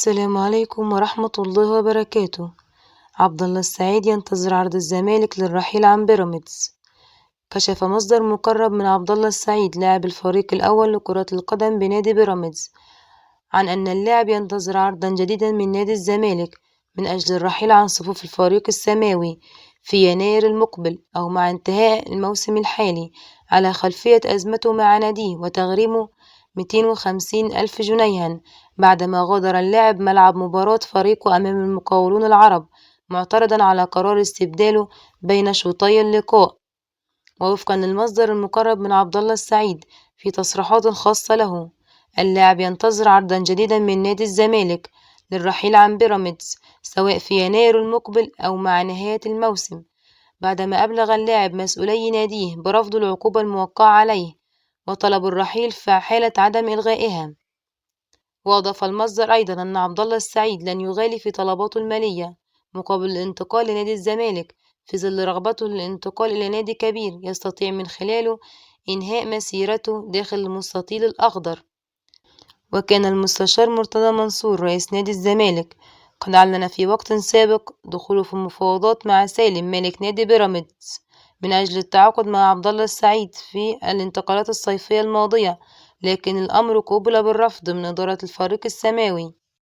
السلام عليكم ورحمة الله وبركاته. عبد الله السعيد ينتظر عرض الزمالك للرحيل عن بيراميدز. كشف مصدر مقرب من عبد الله السعيد لاعب الفريق الأول لكرة القدم بنادي بيراميدز عن أن اللاعب ينتظر عرضا جديدا من نادي الزمالك من أجل الرحيل عن صفوف الفريق السماوي في يناير المقبل أو مع انتهاء الموسم الحالي، على خلفية أزمته مع ناديه وتغريمه 250 ألف جنيها بعدما غادر اللاعب ملعب مباراة فريقه أمام المقاولون العرب معترضا على قرار استبداله بين شوطي اللقاء. ووفقا للمصدر المقرب من عبد الله السعيد في تصريحات خاصة له، اللاعب ينتظر عرضا جديدا من نادي الزمالك للرحيل عن بيراميدز سواء في يناير المقبل أو مع نهاية الموسم، بعدما أبلغ اللاعب مسؤولي ناديه برفض العقوبة الموقعة عليه وطلب الرحيل في حالة عدم إلغائها. وأضاف المصدر أيضا أن عبد الله السعيد لن يغالي في طلباته المالية مقابل الانتقال لنادي الزمالك في ظل رغبته للانتقال إلى نادي كبير يستطيع من خلاله إنهاء مسيرته داخل المستطيل الأخضر. وكان المستشار مرتضى منصور رئيس نادي الزمالك قد أعلن في وقت سابق دخوله في مفاوضات مع سالم مالك نادي بيراميدز من أجل التعاقد مع عبد الله السعيد في الانتقالات الصيفية الماضية، لكن الأمر قوبل بالرفض من إدارة الفريق السماوي.